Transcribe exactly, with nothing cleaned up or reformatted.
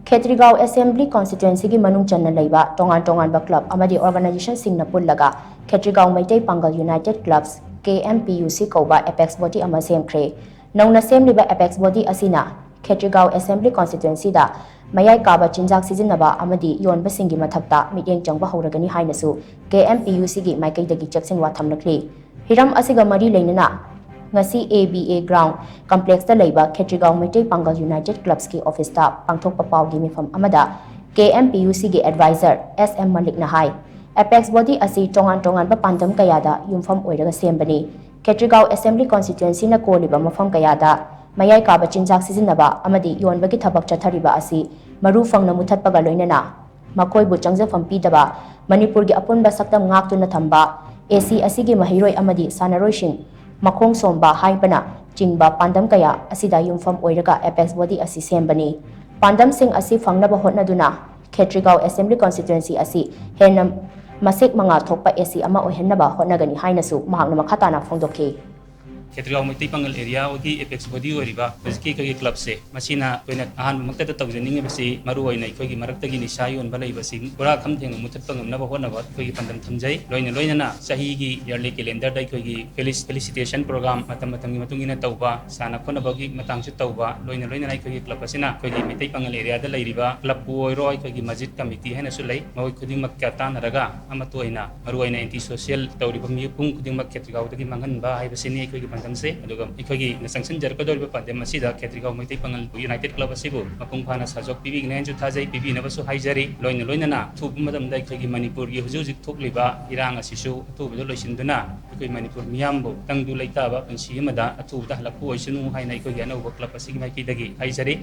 ꯈꯦꯇ꯭ꯔꯤꯒꯥꯎ assembly ꯀꯣꯟꯁꯇꯤꯇ꯭ꯋꯦꯟꯁꯤꯒꯤ ꯃꯅꯨꯡ ꯆꯟꯅ ꯂꯩꯕ ꯇꯣꯉꯥꯟ ꯇꯣꯉꯥꯟꯕ ꯀ꯭ꯂꯕ ꯑꯃꯗꯤ ꯑꯣꯔꯒꯅꯥꯏꯖꯦꯁꯟꯁꯤꯡꯅ ꯄꯨꯜꯂꯒ ꯈꯦꯇ꯭ꯔꯤꯒꯥꯎ ꯃꯩꯇꯩ ꯄꯥꯡꯒꯜ ꯌꯨꯅꯥꯏꯇꯦꯗ ꯀ꯭ꯂꯕꯁ, ꯀꯦ ꯑꯦꯝ ꯄꯤ ꯌꯨ ꯁꯤ ꯀꯧꯕ ꯑꯦꯄꯦꯛꯁ ꯕꯣꯗꯤ ꯑꯃ ꯁꯦꯝꯈ꯭ꯔꯦ꯫ ꯅꯧꯅ ꯁꯦꯝꯂꯤꯕ ꯑꯦꯄꯦꯛꯁ ꯕꯣꯗꯤ ꯑꯁꯤꯅ ꯈꯦꯇ꯭ꯔꯤꯒꯥꯎ ꯑꯦꯁꯦꯝꯕ꯭ꯂꯤ ꯀꯣꯟꯁꯇꯤꯇ꯭ꯋꯦꯟꯁꯤꯗ ꯃꯌꯥꯏ ꯀꯥꯕ ꯆꯤꯟꯖꯥꯛ ꯁꯤꯖꯤꯟꯅꯕ ꯑꯃꯗꯤ ꯌꯣꯟꯕꯁꯤꯡꯒꯤ ꯃꯊꯛꯇ ꯃꯤꯠꯌꯦꯡ ꯆꯪꯕ ꯍꯧꯔꯒꯅꯤ ꯍꯥꯏꯅꯁꯨ ꯀꯦ ꯑꯦꯝ ꯄꯤ ꯌꯨ ꯁꯤꯒꯤ ꯃꯥꯏꯀꯩꯗꯒꯤ ꯆꯦꯛꯁꯤꯟꯋꯥ ꯊꯝꯂꯛꯂꯤ꯫ ꯍꯤꯔꯝ ꯑꯁꯤꯒ ꯃꯔꯤ ꯂꯩꯅꯅ ꯉꯁꯤ ꯑꯦ ꯕꯤ ꯑꯦ ꯒ꯭ꯔꯥꯎꯟ ꯀꯝꯄ꯭ꯂꯦꯛꯁꯇ ꯂꯩꯕ ꯈꯦꯇ꯭ꯔꯤꯒꯥꯎ ꯃꯩꯇꯩ ꯄꯥꯡꯒꯜ ꯌꯨꯅꯥꯏꯇꯦꯗ ꯀ꯭ꯂꯕꯁꯀꯤ ꯑꯣꯐꯤꯁꯇ ꯄꯥꯡꯊꯣꯛꯄ ꯄꯥꯎꯒꯤ ꯃꯤꯐꯝ ꯑꯃꯗ ꯀꯦ ꯑꯦꯝ ꯄꯤ ꯌꯨ ꯁꯤꯒꯤ ꯑꯦꯗꯚꯥꯏꯖꯔ ꯑꯦꯁ ꯑꯦꯝ ꯃꯂꯤꯛꯅ ꯍꯥꯏ, ꯑꯦꯄꯦꯛꯁ ꯕꯣꯗꯤ ꯑꯁꯤ ꯇꯣꯉꯥꯟ ꯇꯣꯉꯥꯟꯕ ꯄꯥꯟꯗꯝ ꯀꯌꯥꯗ ꯌꯨꯝꯐꯝ ꯑꯣꯏꯔꯒ ꯁꯦꯝꯕꯅꯤ꯫ ꯈꯦꯇ꯭ꯔꯤꯒꯥꯎ ꯑꯦꯁꯦꯝꯕ꯭ꯂꯤ ꯀꯣꯟꯁꯇꯤꯇ꯭ꯋꯦꯟꯁꯤꯅ ꯀꯣꯜꯂꯤꯕ ꯃꯐꯝ ꯀꯌꯥꯗ ꯃꯌꯥꯏ ꯀꯥꯕ ꯆꯤꯟꯖꯥꯛ ꯁꯤꯖꯤꯟꯅꯕ ꯑꯃꯗꯤ ꯌꯣꯟꯕꯒꯤ ꯊꯕꯛ ꯆꯠꯊꯔꯤꯕ ꯑꯁꯤ ꯃꯔꯨ ꯐꯪꯅ ꯃꯨꯊꯠꯄꯒ ꯂꯣꯏꯅꯅ ꯃꯈꯣꯏꯕꯨ ꯆꯪꯖꯐꯝ ꯄꯤꯗꯕ, ꯃꯅꯤꯄꯨꯔꯒꯤ ꯑꯄꯨꯟꯕ ꯁꯛꯇꯝ ꯉꯥꯛꯇꯨꯅ ꯊꯝꯕ, ꯑꯦ ꯁꯤ ꯑꯁꯤꯒꯤ ꯃꯍꯩꯔꯣꯏ ꯑꯃꯗꯤ ꯁꯥꯟꯅꯔꯣꯏꯁꯤꯡ ꯃꯈꯣꯡ ꯁꯣꯝꯕ ꯍꯥꯏꯕꯅ ꯆꯤꯡꯕ ꯄꯥꯟꯗꯝ ꯀꯌꯥ ꯑꯁꯤꯗ ꯌꯨꯝꯐꯝ ꯑꯣꯏꯔꯒ ꯑꯦꯄꯦꯛꯁ ꯕꯣꯗꯤ ꯑꯁꯤ ꯁꯦꯝꯕꯅꯤ꯫ ꯄꯥꯟꯗꯝꯁꯤꯡ ꯑꯁꯤ ꯐꯪꯅꯕ ꯍꯣꯠꯅꯗꯨꯅ ꯈꯦꯇ꯭ꯔꯤꯒꯥꯎ ꯑꯦꯁꯦꯝꯕ꯭ꯂꯤ ꯀꯣꯟꯁꯇꯤꯇ꯭ꯋꯦꯟꯁꯤ ꯑꯁꯤ ꯍꯦꯟꯅ ꯃꯁꯦꯛ ꯃꯉꯥꯜ ꯊꯣꯛꯄ ꯑꯦ ꯁꯤ ꯑꯃ ꯑꯣꯏꯍꯟꯅꯕ ꯍꯣꯠꯅꯒꯅꯤ ꯍꯥꯏꯅꯁꯨ ꯃꯍꯥꯛꯅ ꯃꯈꯥ ꯇꯥꯅ ꯐꯣꯡꯗꯣꯛꯈꯤ꯫ ꯈꯦꯇ꯭ꯔꯤꯒꯥꯎ ꯃꯩꯇꯩ ꯄꯥꯡꯒꯜ ꯑꯦꯔꯤꯌꯥꯒꯤ ꯑꯦꯄꯦꯛꯁ ꯕꯣꯗꯤ ꯑꯣꯏꯔꯤꯕ ꯍꯧꯖꯤꯛꯀꯤ ꯑꯩꯈꯣꯏꯒꯤ ꯀ꯭ꯂꯕꯁꯦ, ꯃꯁꯤꯅ ꯑꯩꯈꯣꯏꯅ ꯑꯍꯥꯟꯕꯃꯛꯇꯗ ꯇꯧꯖꯅꯤꯡꯉꯤꯕꯁꯤ ꯃꯔꯨ ꯑꯣꯏꯅ ꯑꯩꯈꯣꯏꯒꯤ ꯃꯔꯛꯇꯒꯤ ꯅꯤꯁꯥ ꯌꯣꯟꯕ ꯂꯩꯕꯁꯤ ꯄꯨꯔꯥ ꯈꯝ ꯊꯦꯡꯅ ꯃꯨꯊꯠꯄ ꯉꯝꯅꯕ ꯍꯣꯠꯅꯕ ꯑꯩꯈꯣꯏꯒꯤ ꯄꯥꯟꯗꯝ ꯊꯝꯖꯩ꯫ ꯂꯣꯏꯅ ꯂꯣꯏꯅꯅ ꯆꯍꯤꯒꯤ ꯌꯔꯂꯤ ꯀꯦꯂꯦꯟꯗꯔꯗ ꯑꯩꯈꯣꯏꯒꯤ ꯐꯦꯂꯤꯁ-, ꯐꯦꯂꯤꯁꯤꯇꯦꯁꯟ ꯄ꯭ꯔꯣꯒ꯭ꯔꯥꯝ ꯃꯇꯝ ꯃꯇꯝꯒꯤ ꯃꯇꯨꯡ ꯏꯟꯅ ꯇꯧꯕ, ꯁꯥꯟꯅ ꯈꯣꯠꯅꯕꯒꯤ ꯃꯇꯥꯡꯁꯨ ꯇꯧꯕ, ꯂꯣꯏꯅ ꯂꯣꯏꯅꯅ ꯑꯩꯈꯣꯏꯒꯤ ꯀ꯭ꯂꯕ ꯑꯁꯤꯅ ꯑꯩꯈꯣꯏꯒꯤ ꯃꯩꯇꯩ ꯄꯥꯡꯒꯜ ꯑꯦꯔꯤꯌꯥꯗ ꯂꯩꯔꯤꯕ ꯀ꯭ꯂꯕꯄꯨ ꯑꯣꯏꯔꯣ, ꯑꯩꯈꯣꯏꯒꯤ ꯃꯁꯖꯤꯗ ꯀꯃꯤꯇꯤ ꯍꯥꯏꯅꯁꯨ ꯂꯩ, ꯃꯈꯣꯏ ꯈꯨꯗꯤꯡꯃꯛꯀ ꯇꯥꯟꯅꯔꯒ ꯑꯃꯠꯇ ꯑꯣꯏꯅ ꯃꯔꯨ ꯑꯣꯏꯅ ꯑꯦꯟꯇꯤ ꯁꯣꯁꯤꯌꯦꯜ ꯇꯧꯔꯤꯕ ꯃꯤꯄꯨꯝ ꯈꯨꯗꯤꯡꯃꯛ ꯈꯦꯇ꯭ꯔꯤꯒꯥꯎꯗꯒꯤ ꯃꯥꯡꯍꯟꯕ ꯍꯥꯏꯕꯁꯤꯅꯤ ꯑꯩꯈꯣꯏꯒꯤ ꯄꯥꯟꯗꯝꯁꯦ꯫ ꯑꯗꯨꯒ ꯑꯩꯈꯣꯏꯒꯤ ꯆꯪꯁꯤꯟꯖꯔꯛꯀꯗꯧꯔꯤꯕ ꯄꯥꯟꯗꯝ ꯑꯁꯤꯗ ꯈꯦꯇ꯭ꯔꯤꯒꯥꯎ ꯃꯩꯇꯩ ꯄꯥꯡꯒꯜ ꯌꯨꯅꯥꯏꯇꯦꯗ ꯀ꯭ꯂꯕ ꯑꯁꯤꯕꯨ ꯃꯄꯨꯡ ꯐꯥꯅ ꯁꯥꯖꯣꯛ ꯄꯤꯕꯤꯒꯅꯤ ꯍꯥꯏꯅꯁꯨ ꯊꯥꯖꯩ, ꯄꯤꯕꯤꯅꯕꯁꯨ ꯍꯥꯏꯖꯔꯤ꯫ ꯂꯣꯏꯅ ꯂꯣꯏꯅꯅ ꯑꯊꯨꯕ ꯃꯇꯝꯗ ꯑꯩꯈꯣꯏꯒꯤ ꯃꯅꯤꯄꯨꯔꯒꯤ ꯍꯧꯖꯤꯛ ꯍꯧꯖꯤꯛ ꯊꯣꯛꯂꯤꯕ ꯏꯔꯥꯡ ꯑꯁꯤꯁꯨ ꯑꯊꯨꯕꯗ ꯂꯣꯏꯁꯤꯟꯗꯨꯅ ꯑꯩꯈꯣꯏ ꯃꯅꯤꯄꯨꯔ ꯃꯤꯌꯥꯝꯕꯨ ꯇꯪꯗꯨ ꯂꯩꯇꯥꯕ ꯄꯨꯟꯁꯤ ꯑꯃꯗ ꯑꯊꯨꯕꯗ ꯍꯜꯂꯛꯄ ꯑꯣꯏꯁꯅꯨ ꯍꯥꯏꯅ ꯑꯩꯈꯣꯏꯒꯤ ꯑꯅꯧꯕ ꯀ꯭ꯂꯕ ꯑꯁꯤꯒꯤ ꯃꯥꯏꯀꯩꯗꯒꯤ ꯍꯥꯏꯖꯔꯤ꯫